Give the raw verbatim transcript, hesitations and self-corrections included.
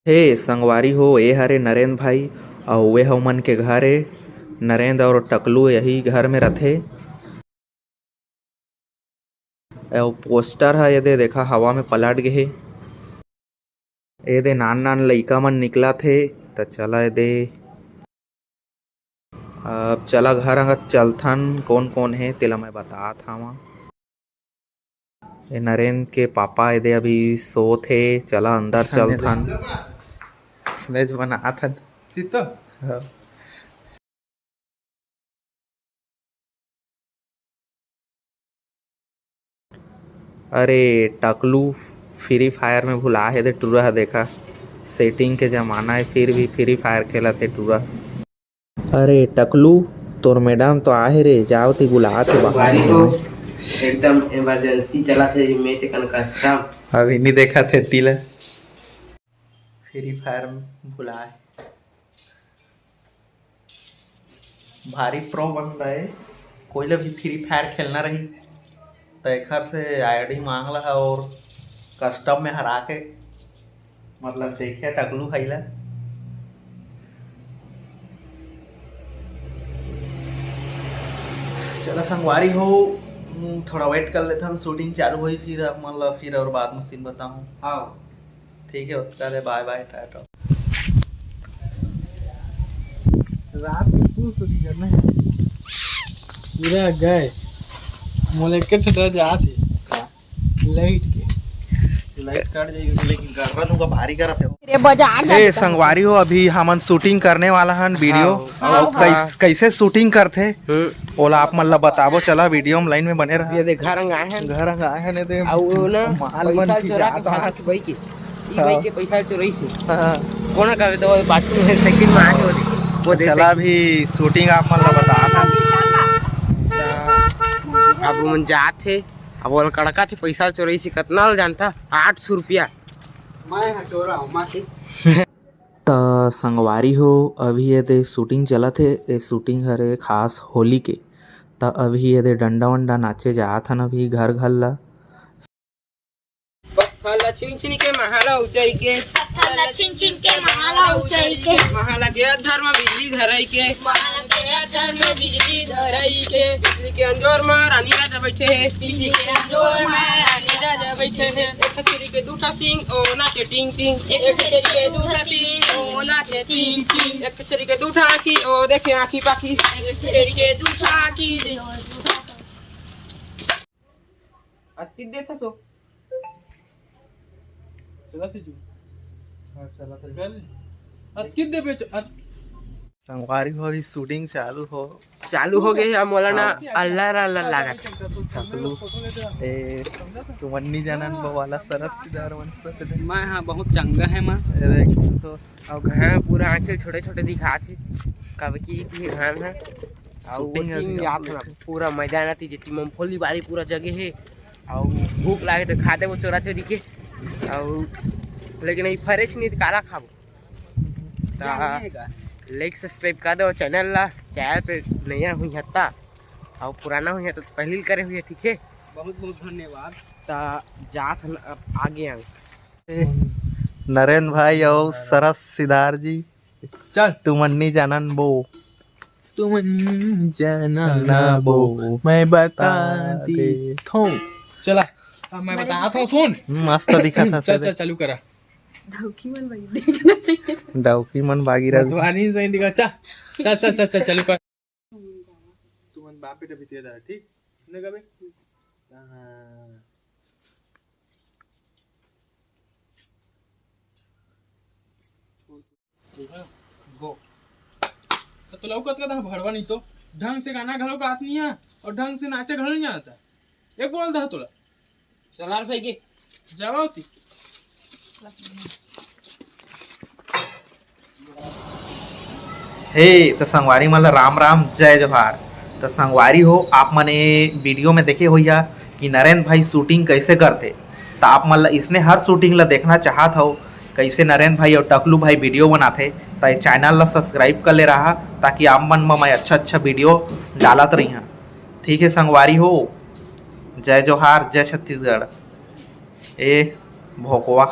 हे संगवारी हो, ए हरे नरेंद्र भाई, अउ ए ह ओमन के घर ए। नरेंद्र अउ टकलू यही घर में रथे। अउ पोस्टर ह एदे देखा, हवा में पलट गे हे। एदे नान नान लइका मन निकलत हे, त चला एदे। अब चला घर अंगत चलथन, कौन कौन हे तेला मैं बतात हवा। ए नरेंद्र के पापा एदे अभी सोत हे, चला अंदर चलथन। स्नेच बनाथन। चित्तो? हाँ। अरे टकलू, फ्री फायर में भुला हे दे टूरा ह, देखा सेटिंग के जमाना है, फिर भी फ्री फायर खेलत हे टूरा। अरे टकलू, तोर मैडम तो आहे रे, जाओ ती बुलात हे बाहर। एकदम इमरजेंसी चलत हे, मैच कन कस्टम। अभी नहीं देखा थे तिला। फ्री फायर में भुलाए। भारी प्रो बंदा है, कोई ला भी फ्री फायर खेलना रही त एखर से आईडी मांग ला और कस्टम में हरा के, मतलब, देखे टकलू भाई ला। चला संगवारी हो, हम्म, थोड़ा वेट कर लेथन, शूटिंग चालू होई, फिर आप मन ला फिर और बाद में सीन बताहूँ। हाँ। ठीक है, ओतका ले बाय बाय, टाटा। रात में फुल शूटिंग करना है। पूरा गए। मोला एक ठे डर जात हे। लाइट के। लाइट कट जाएगी, लेकिन गर्रा दूंगा, भारी गर्रा थे। रे बजा ए संगवारी हो, अभी हमन शूटिंग करने वाला हन वीडियो। हाँ, और हाँ। कैस-, कैसे शूटिंग करथे, हम्म। ओला आप मन ला बताबो। चला वीडियो में लाइन में बने रहा। ये देख, घर अंग आए हैं। घर अंग आए हैं, ने दे। अउ वो ना, माल पैसा मन की चोरा के जात भाग आत। भाई के। ई हाँ। भाई के पैसा चोरई से। हाँ। कोना कहवे तो बाथरूम में साइकिल में आके वो दे, वो दे चला साइकिल। अभी शूटिंग आप मन ला बता था। अब मन जात हे, अब ओला कड़का थे पैसा चोरई से, कतना ल जानता? आठ सौ रुपया। मैं हाँ चोरा हूँ, माँ से। त संगवारी हो, अभी ये दे शूटिंग चलत हे, ये शूटिंग हरे खास होली के। त अभी ये दे डंडा वंडा नाचे जात हन अभी घर घर ला। पत्थर ला छीन छीन के महाला ऊंचाई के। पत्थर ला छीन छीन के महाला ऊंचाई के। महाला के अधर में बिजली धराई के। महाला के अधर में बिजली धराई के। बिजली के अंजोर में रानी राजा बैठे हे। बिजली के अंजोर में रानी राजा बैठे हे। एक छेरी के दू ठा सींग, ओ नाचे टिंग टिंग। एक छेरी के दू ठा सींग, ओ नाचे टिंग टिंग। एक छेरी के दू ठा आँखी, ओ देखे आँखी पाखी। एक छेरी के दू ठा आँखी, दे अतकी देत हस ओ। चला से जी। हाँ, चला तो। कर। अतकी दे बेच, अत- संगवारी हो, अभी शूटिंग चालू हो। चालू हो गए हे, मोला ना हाँ। अल्लाह रा अल्लाह लागत। टकलू, ए, तुमन नी जानन बो वाला सरत सिदार मन से दे। मैं हाँ बहुत चंगा है माँ। ए देख तो। अउ घर पूरा आँखी छोटे छोटे दिखात हे, कब की थी घर है। अउ वो शूटिंग तीन अभी जात हम ना, पूरा मैदान आती जेती मूंगफली बारी पूरा जगे हे। अउ भूख लागे तो खा देबो चोरा चोरी के। अउ लेकिन ई फरेस नहीं तो काला खाबो। ता जानिएगा। लाइक सब्सक्राइब कर दो चैनल ला, चैनल पे नया हुई हत्ता अउ पुराना हुई है तो पहली करे हुई है, ठीक है। बहुत बहुत धन्यवाद। ता जात हन अब आगे आगे। नरेंद्र भाई अउ सरस सिदार जी। चल। तुमन नी जानन बो। तुमन नी जानन ना बो। मैं बता बता दे। दे थो। चला। अब मैं बता थो, सुन। मस्त दिखा था चल, तेरे। चल, चालू करा। डौकी मन भाई देखना चाहिए। डौकी मन बागी रवि। मतवारी सही दिखा। चल, चल, चल, चल, चल, चालू कर। तुमन बाप बेटा भी तेरा, ठीक? नहीं कभी? हाँ। गो। तो तोला अउ कतका दा भड़वा नहीं तो ढंग से गाना घलो गात नहीं है और ढंग से नाचे घलो नहीं आता। एक बोल दा तोला। चला रे भाई के। जावा होती। हे, त संगवारी मन ल राम राम, जय जोहार। त संगवारी हो, आप मन ए वीडियो में देखे होइहा कि नरेंद्र भाई शूटिंग कैसे करथे। त आप मन ल इसने हर शूटिंग ल देखना चाहत हव, कैसे नरेंद्र भाई और टकलू भाई वीडियो बनाथे, त ये चैनल ल सब्सक्राइब कर ले रहा, ताकि आप मन म मैं अच्छा अच्छा वीडियो डालत रहिहा। ठीक है संगवारी हो, जय जोहार, जय छत्तीसगढ़। ए भोकवा।